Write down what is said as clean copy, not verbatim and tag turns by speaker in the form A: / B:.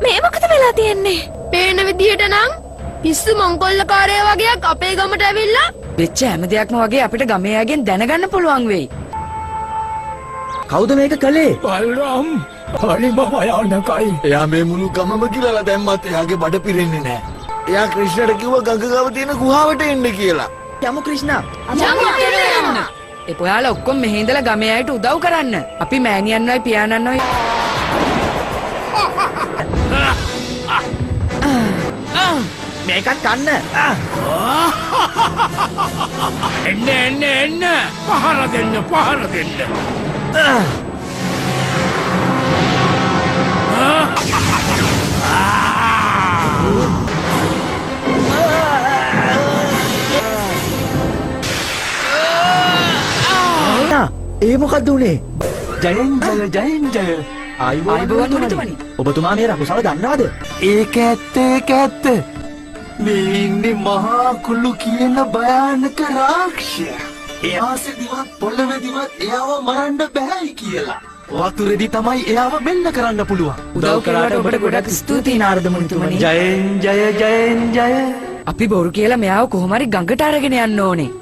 A: මේ මොකද වෙලා තියෙන්නේ?
B: පේන විදිහට නම් පිස්සු මොංකොල්ලකාරය වගේක් අපේ ගමට ඇවිල්ලා
C: වෙච්ච හැම දෙයක්ම වගේ අපිට ගමේ අයගෙන් දැනගන්න පුළුවන් වෙයි.
D: කවුද මේක කළේ?
E: බල්රම් හරිම භයානකයි.
F: එයා මේ මුළු ගමම ගිලලා දැම්මත් එයාගේ බඩ පිරෙන්නේ නෑ. එයා ක්‍රිෂ්ණට කිව්වා ගඟ ගාව තියෙන ගුහාවට එන්න කියලා.
D: යමු ක්‍රිෂ්ණා.
C: යමු. ඒ ඔයාලා ඔක්කොම මෙහෙ ඉඳලා ගමේ අයට උදව් කරන්න. අපි මෑණියන්වයි පියාණන්වයි
D: මේකත් කන්න.
E: එන්න එන්න එන්න පහර දෙන්න පහර දෙන්න.
D: ඒ මොකද්ද උනේ?
G: ජයෙන් ජය ජයෙන් ජය.
C: ආයුබෝවන් මුනිතුමනි.
D: ඔබතුමා මේ රකුසව දන්නවද?
G: ඒක ඇත්ත ඒක ඇත්ත. මේ ඉන්නේ මහා කුළු කියන භයානක රාක්ෂයා. එයා ආසෙදිවත් පොළවෙදිවත් එයාව මරන්න බෑයි කියලා. වතුරෙදි තමයි එයාව මෙල්ල කරන්න පුළුවන්.
C: උදව් කළාට ඔබට ගොඩක් ස්තුතියි නාරද මුනිතුමනි.
G: ජයෙන් ජය ජයෙන් ජය.
C: අපි බොරු කියලා මෙයාව කොහොම හරි ගඟට අරගෙන යන්න ඕනේ.